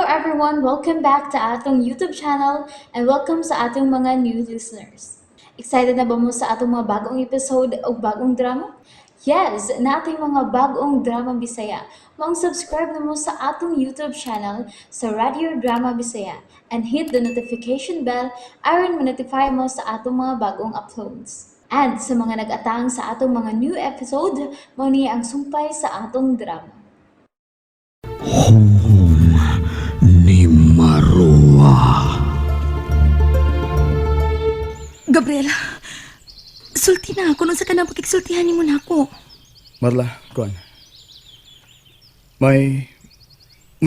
everyone! Welcome back to atong YouTube channel and welcome sa atong mga new listeners. Excited na ba mo sa atong mga bagong episode o bagong drama? Yes, naa tay mga bagong drama Bisaya. Maong subscribe na mo sa atong YouTube channel sa Radio Drama Bisaya and hit the notification bell aron ma-notify mo sa atong mga bagong uploads. And sa mga nag-atang sa atong mga new episode, mao ni ang sumpay sa atong drama. Hunghong ni Marua. Gabriela, sulti na ako nung sa kanang pakigsultihan nimo na ako. Marla, kuan. May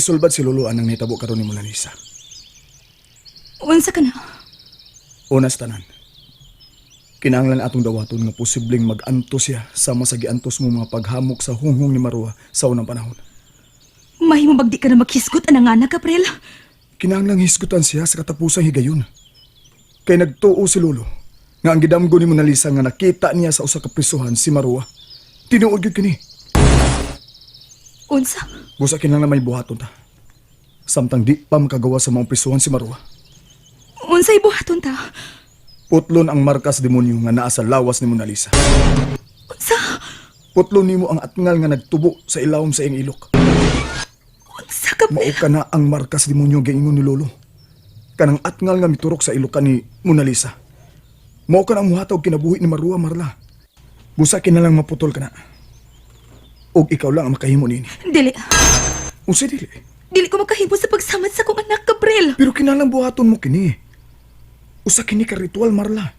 sulbad si Lolo anang nahitabo karon ni Mona Lisa. Unsa ka na? Una sa tanan. Kinahanglan atong dawaton nga posibleng mag-antos siya sama sa giantos mo mga paghamok sa hunghong ni Marua sa unang panahon. Mahimo bagdi ka na maghisgot anang anak, Gabriela. Kinahanglang hisgutan siya sa katapusang higayon. Kay nagtuo si Lolo nga ang gidamgo ni Mona Lisa nga nakita niya sa usa ka prisuhan si Marua. Tinuod gyud kini. Unsa? Busa kinahanglan may buhaton ta. Samtang di pa makagawa sa mga prisuhan si Marua. Unsay buhaton ta? Putlon ang markas demonyo nga naa sa lawas ni Mona Lisa. Unsa? Putlon nimo ang atngal nga nagtubo sa ilawom sa iyang ilok. Unsa, Gabriela? Mao ka na ang markas demonyo giingon ni Lolo. Kanang atngal nga miturok sa ilok ni Mona Lisa. Mao ka na ang muhatag kinabuhi ni Marua, Marla. Busa kinalang maputol ka na. Og ikaw lang ang makahimo niini. Dili. Unsa dili? Dili ko makahimo sa pagsamad sa akong anak, Gabriel. Pero kinalang buhaton mo kini. Usa kini ka ritual, Marla.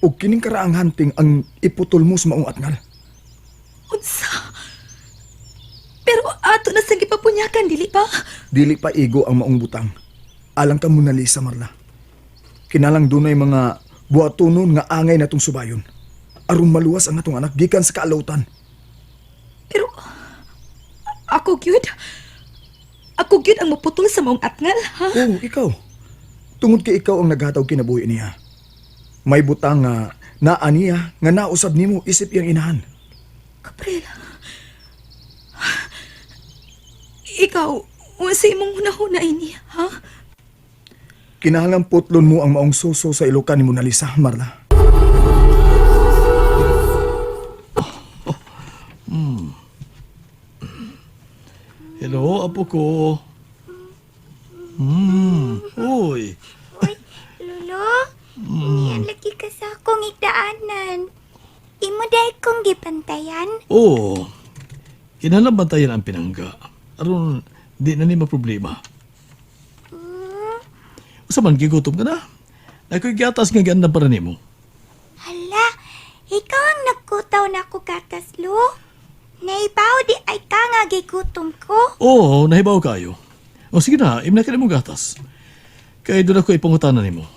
Og kining karaang hunting ang iputol mo sa maong atngal. Unsa? Pero ato na sang gipapunyakan, dili pa? Dili pa igo ang maong butang. Alang ka Mona Lisa, Marla. Kinalang dunay mga buhatonon nga angay natong subayon. Aron maluwas ang atong anak gikan sa kaalawtan. Pero ako gyud. Ako gyud ang maputol sa maong atngal, ha? Oo, ikaw. Tungod kay ikaw ang naghatag kinabuhi niya. May butang nga naa niya nga nausab nimo isip iyang inahan. Gabriela. Ikaw, unsa imong hunahuna ini, ha? Kinahanglan putlon mo ang maong suso sa ilokan ni Mona Lisa, Marla. Hello, apo ko. Uy. Uy, Lolo, niyan lagi ka sa akong igdaanan. Imo dahil kong gipantayan. Oo. Kinahanglan bantayan ang pinangga. Aron di na ni maproblema. Usa man gigutom ka na. Ako'y gatas nga giandam para nimo. Hala, ikaw ang nagkutaw na ako gatas, Lo. Naibaw di ay ka nga gigutom ko. Oo, nahibaw kayo. O sige na, imna ka nimo gatas. Kay doon ako ipangutana nimo.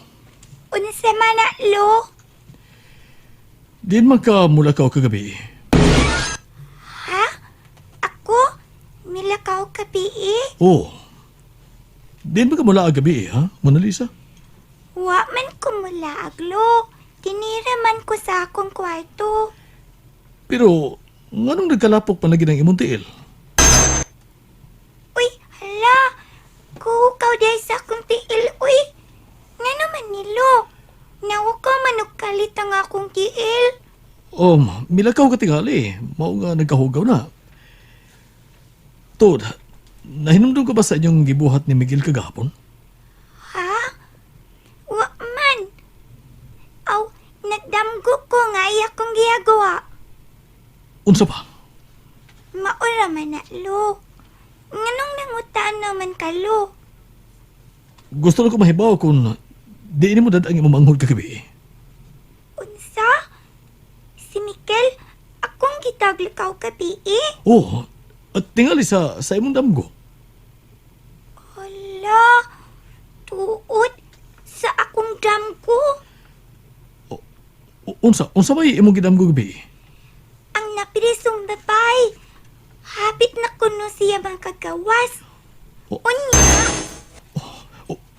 Unsa man na, Lo? Diin man ka mula ka kagabi. Ha? Ako? Milakaw kabi eh? Oo. Diin man ka mula agabi, ha? Mona Lisa? Wa man ko mulaag, Lo. Tinira man ko sa akong kwarto. Pero, nganong nagkalapok pa lagi ng imong tiil? Uy, hala. Kuhukaw dahil sa akong tiil, uy. Nga naman nilo. Nawakaw man og kalit ang akong tiil. Milakaw ka tingali. Mao nga nagkahugaw na. Tod, nahinumdum ka ba sa inyong gibuhat ni Miguel kagahapon? Ha? Wa man. Aw, nagdamgo ko nga iya kong giyagawa. Unsa pa? Maura man na, lo. Nganong nangutaan naman ka, lo? Gusto na ko mahibaw kung di ni mo dad ang imong manghod kagabi. Unsa? Si Mikel, akong gitaglikaw gabi eh. Oh, at tingali sa imong damgo. Hala, tuod sa akong damgo. Unsa may imong gidamgo gabi? Ang napirisong babae. Hapit na kuno siya makagawas. Oh.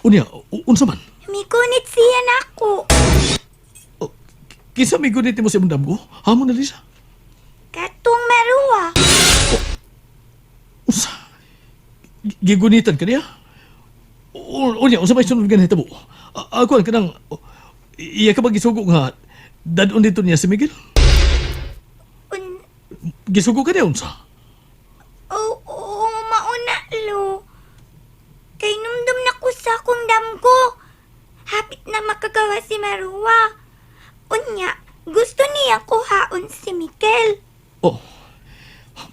Unya, Unya, unsa man? mikunit siya nako. O, kinsa may gunit mo sa imong damgo? Ha, Mona Lisa? Katong maruwa. Unsa? Gigunitan ka niya? Unya, unsa may sunod nga nahitabo? Ako ang kanang iya ka ba gisugo nga dadon dito niya si Miguel? Un, Gisugo ka niya unsa? oo, oo, mauna, lo. Kay numdum na ko sa akong damgo. Hapit na makagawa si Marua. Unya, gusto niya kuhaon si Miguel. Oh.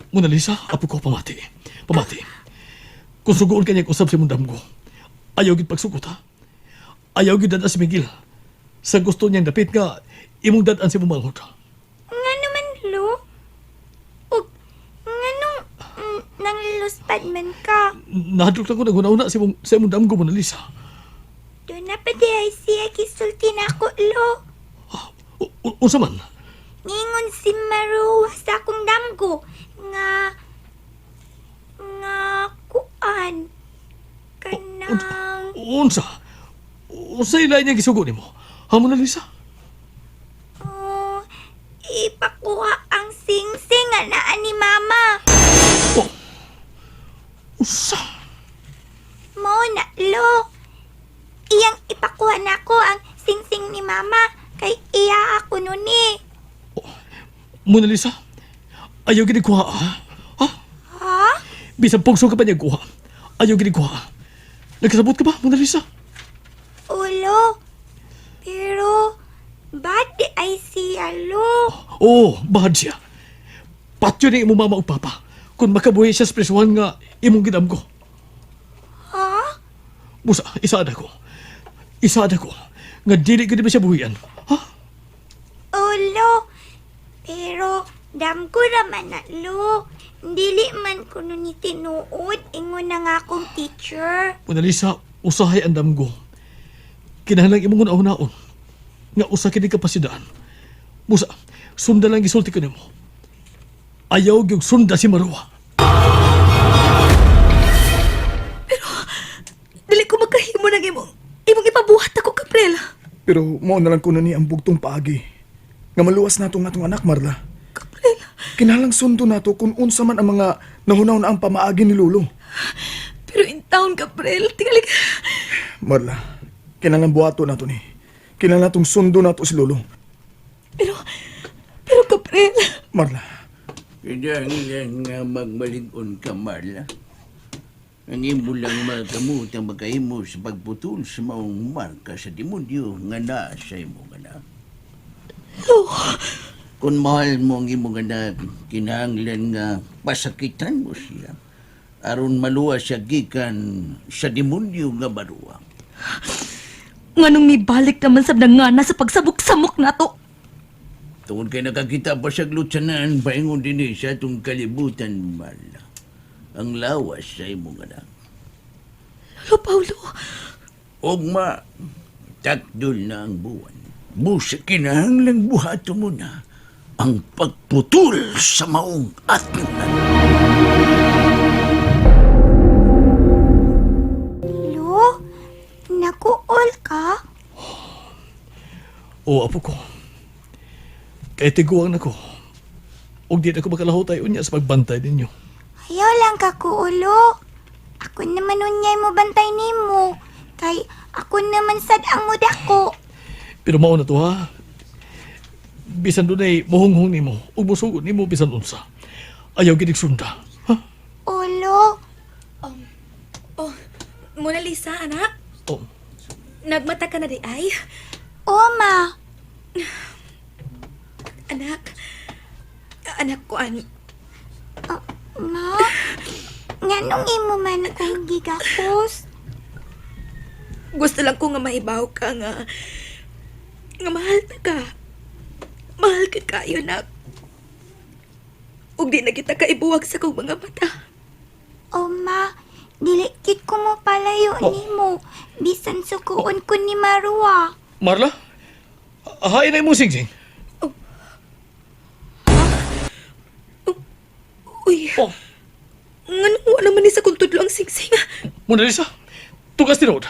Mona Lisa, apo ko pamati. Pamati. Kung sugoon ka niya usab si mong damgo, ayaw gid pagsugot ha. Ayaw gid dad si Miguel. Sa gusto niyang dapit nga imong dad-an si mong manghod. Nga naman, lo. Ug, nga nung nangluspad man ka. Nahadlok lang ko naghuna-huna sa imong damgo, Mona Lisa. Doon na pa di ay siya gisulti na ako, lo. Unsa man? Ningon si Marua sa akong damgo nga nga kuan kanang Unsa? Unsa ilay niya gisugo nimo? Ha, Mona Lisa? oh, ipakuha ang singsing nga naa ni mama. Oh. Unsa? Mo na lo. Iyang ipakuha nako ang singsing ni mama kay iya ako nun eh. Mona Lisa, ayaw gid kuha ha? Ha? Ha? Bisan pugso ka pa niya kuha. Ayaw gid kuha. Nagkasabot ka ba, Mona Lisa? Ulo. Pero bad di ay siya lo. Oo, bahad siya. Patyo ni imong mama ug papa. Kung makabuhi siya sa presuhan nga imong gidam ko. Ha? Busa, isaad ako. Isaad ako. Nga dili ko di ba siya buhian. Ha? Ulo. Pero damgo raman na lo. Dili man kuno ni tinuod ingon na nga akong teacher. Mona Lisa, usahay ang damgo. Kinahanglan imong una-unaon. Nga usa kini kapasidaan. Busa, sunda lang gisulti ko nimo. Ayaw gyud sunda si Marua. Dili ko makahimo ng imong imong ipabuhat ako, Gabriel. Pero mao na lang kuno ni ang bugtong paagi. Nga maluwas nato nga atong anak, Marla. Gabriel, Kinahanglang sundo nato kung unsa man ang mga nahunaw na ang pamaagi ni Lolo. pero in town, Gabriel, tingali ka. Marla, kinahanglan buhato nato ni. Kinahanglan natong sundo nato si Lolo. Pero, pero Gabriel, Marla, Kinahanglan nga magmalig-on ka, Marla. Ang imo lang makamot ang makahimo sa pagputol sa maong marka sa demonyo nga naa sa imong anak. lo, Kung mahal mo ang imong anak, kinahanglan nga pasakitan mo siya aron maluwas siya gikan sa demonyo nga baruwa. nganong mibalik naman sa nangana sa pagsabok-samok nato. Tungod kay nakakita pa sa glutsanan, paingon din sa atong kalibutan, Marla. Ang lawas sa imong anak. Lolo Paulo, Ugma, takdol na ang buwan. Busa kinahanglang buhato mo na ang pagputol sa maong atnan. Lo, nakuol ka? Oo, apo ko. Kay tiguang nako. Ug di na ko makalahutay unya sa pagbantay ninyo. Ayaw lang ka kuulo. Ako naman unyay mo bantay nimo. Kay ako naman sad ang muda ko. Pero mao na to ha. Bisan dunay mohunghong nimo ug mosugod nimo bisan unsa. Ayaw gid sunda. Ha? Ulo, Oh, Mona Lisa, anak, Oh. nagmata ka na di ay. oma. Anak, anak ko, an, Ma, nganong imo man kong gigakos? gusto lang ko nga maibaw ka nga, nga mahal ta ka. Mahal ka kayo, nak. Ug di na kita kaibuwag sa kong mga mata. Oma, dili kit ko mo palayo nimo. Bisan sukuon ko ni Marua. Marla? Hain na imong singsing. Uy, Oh, nganong wa naman ni sa kong tudlo ang singsing. Mona Lisa, tugas tinuod.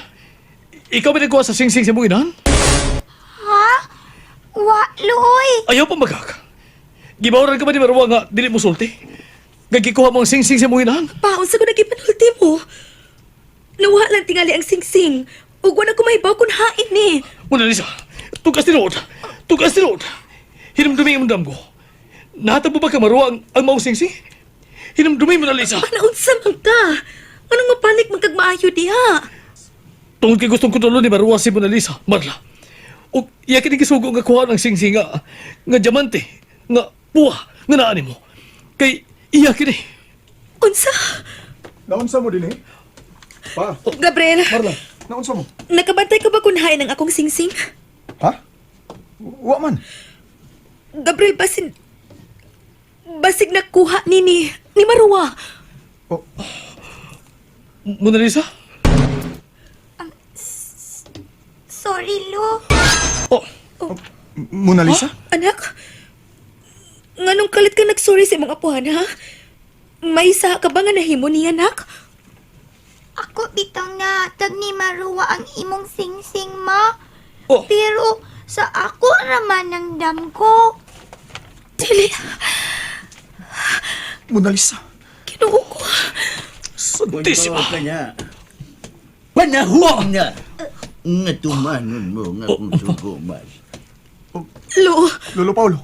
Ikaw ba nagkuha sa singsing sa imong inahan? Ha? Wa, luoy. Ayaw pa magkak. Gibawran ka ba ni Marwa nga dili mo sulti? Nga gikuha mo ang singsing sa imong inahan? Paon sa ko nagipanulti mo. Nawala lang tingali ang singsing. Ug wala ko mahibaw kung hain ni. Mona Lisa, tugas tinuod. Tugas tinuod. Hinumdumi ang damgo. Nahatag mo ba kang Marwa ang maong singsing? Hinumdumi, Mona Lisa. Panaunsa man ka? Anong mapanik man kag maayo diha? Tungod kay gustong kontrolon ni Marwa si Mona Lisa, Marla. O iya kini gisugo nga kuha ng singsing nga, nga diamante, nga puwa, nga naani mo. Kay iya kini. Unsa? Naunsa mo din eh? Pa, Gabriel, Marla, naunsa mo? nakabantay ka ba kung hain ang akong singsing? Ha? Wa man. Gabriel, basin... Basig nakuha ni Marwa. Oh, Mona Lisa? Sorry, Lo. Oh, Mona Lisa? Anak, nganong kalit ka nagsorry sa imong apuhan, ha? May isa ka ba nga nahimo niya, anak? Ako bitaw na tag ni Marua ang imong singsing, ma. oh. Pero sa ako raman ang damgo. Dili, Mona Lisa. Ginoo ko. Santissima. Ka na. Panahon na! Nga tumanon mo nga kung sugo, Mas. Lo, Lolo Paulo.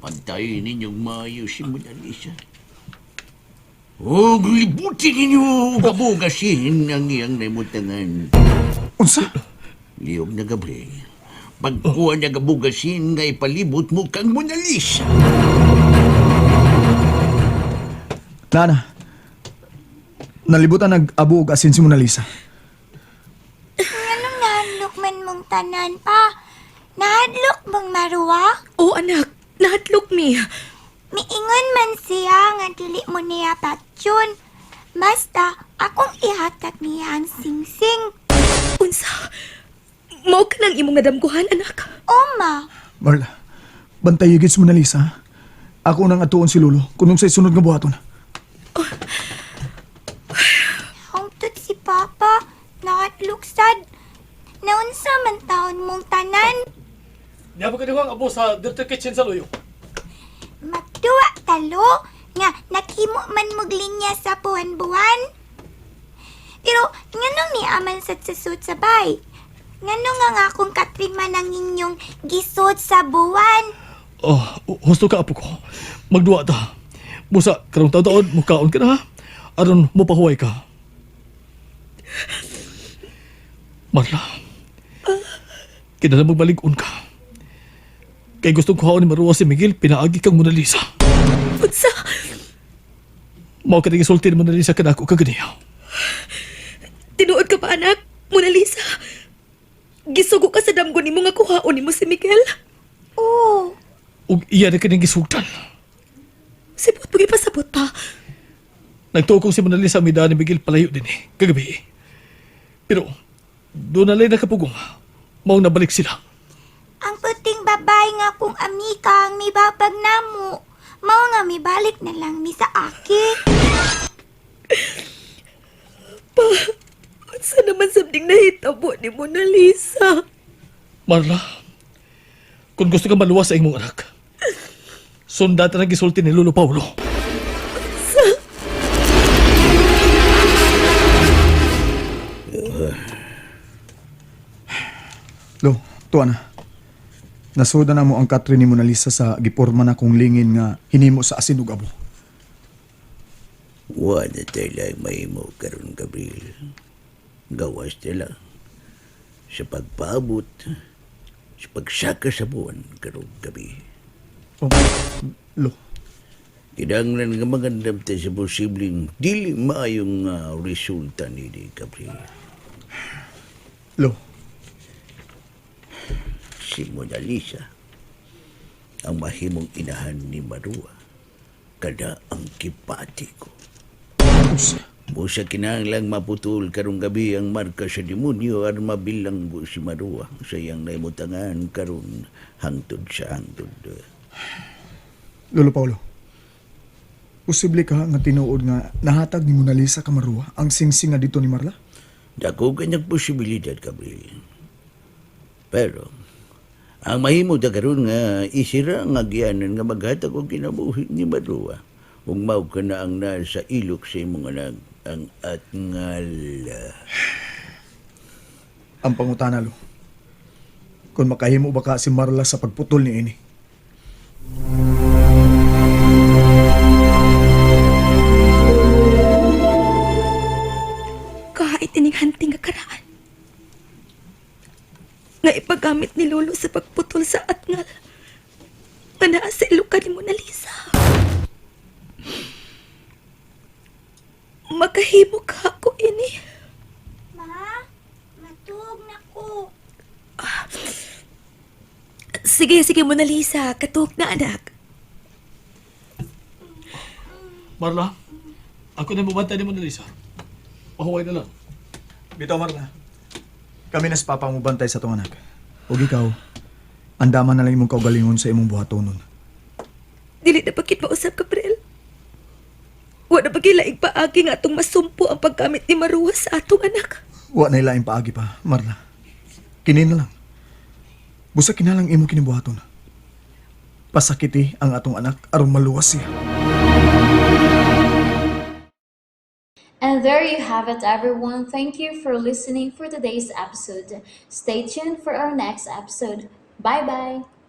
Bantayin ninyong maayo si Mona Lisa. O libutin ninyo kabugasin ang iyang naimutangan. Unsa? Liyog na Gabriel. Pagkuha niya kabugasin nga ipalibot mo kang Mona Lisa. Nana. Nalibutan nag-abo og asin si Mona Lisa. Anong nahadlok man mong tanan pa? Nahadlok bang Marua? oh anak, nahadlok mi. Miingon man siya nga dili mo niya patyon. Basta akong ihatag niya ang singsing. Unsa? Mao ka nang imong nadamguhan, anak. Oma, Marla, bantay gid si Mona Lisa. ha? Ako nang atuon si Lolo kung sa sunod nga buhaton. hangtod si Papa, nahadlok sad. Naunsa man taon mong tanan. Niya ba ka ang abo sa Dirty Kitchen sa Luyo? Magduwa talo nga naghimo man mog linya sa buwan-buwan. Pero nganong ni aman sad sa suit sa bay? Ngano nga nga akong Katrin man ang inyong gisod sa buwan? Oh, husto ka apo ko. Magduwa ta. Busa, karong taon mukaon ka na ha. Aron mo pahuway ka. Marla, kinala magbalig-on ka. Kay gustong kuhaon ni Marua si Miguel, pinaagi kang Mona Lisa. Unsa? Mao ka gisulti ni Mona Lisa kanako kaganiya. Tinuod ka ba, anak? Mona Lisa. Gisugo ka sa damgo nimo nga kuhaon nimo si Miguel. Oo. Ug iya na kining gisugtan. Sibot mo ipasabot pa. Nagtuo si Mona Lisa ang midaan ni Miguel palayo din eh, kagabi. Pero, doon na lang nakapugong. Mao nabalik sila. Ang puting babae nga kong amika ang mibabag namo. Mao nga mibalik na lang mi sa aki. Pa, unsa naman sabding nahitabo ni Mona Lisa? Marla, kung gusto ka maluwas sa imong anak, sundatan ang gisulti ni Lolo Paulo. Lo, tuwa na. Nasuda na mo ang Katrin ni Mona Lisa sa giporma na kong lingin nga hinimo sa asin ug abo. Wala tayo lang mahimo karon Gabriel. Gawas nila sa pagpaabot, sa pagsaka sa buwan karong gabi. Oh, lo. Kinahanglan nga magandam tayo sa posibleng dili maayong resulta ni Gabriel. Lo, Si Mona Lisa ang mahimong inahan ni Marua kada ang kipati ko. Unsa? Busa kinahanglang maputol karong gabi ang marka sa demonyo aron mabilanggo si Marua sa iyang naimutangan karon hangtod sa hangtod. Lolo Paulo. Posible ka nga tinuod nga nahatag ni Mona Lisa kamarua ang singsing nga dito ni Marla? Dako kanyang posibilidad, Gabriel. Pero, ang mahimo ta karon nga isira ang agyanan nga maghatag og kinabuhi ni Marua ug mao ka na ang nasa ilok sa imong anak ang atngal. Ang pangutana, Lo. Kung makahimo ba ka si Marla sa pagputol ni ini. Kahit ining hanting nga karaan. Nga ipagamit ni Lolo sa pagputol sa atngal. Nga naa sa ilukan ni Mona Lisa. Makahimo ka ako ini. Ma, matug na ko. Sige, sige Mona Lisa. Katuok na anak. Marla, ako na mabantay ni Mona Lisa. Mahuway na lang. Bitaw, Marla. Kami na sa papa mo bantay sa itong anak. O ikaw, andaman na lang imong kaugalingon sa imong buhatonon. Dili na bakit mausap, Gabriel. Wa na bagay laing paagi nga atong masumpo ang paggamit ni Marua sa atong anak. Wa na ilaing paagi pa, Marla. Kini na lang. Busa kinalang imo kinibuhaton. Pasakiti ang atong anak aron maluwas siya. And there you have it, everyone. Thank you for listening for today's episode. Stay tuned for our next episode. Bye bye.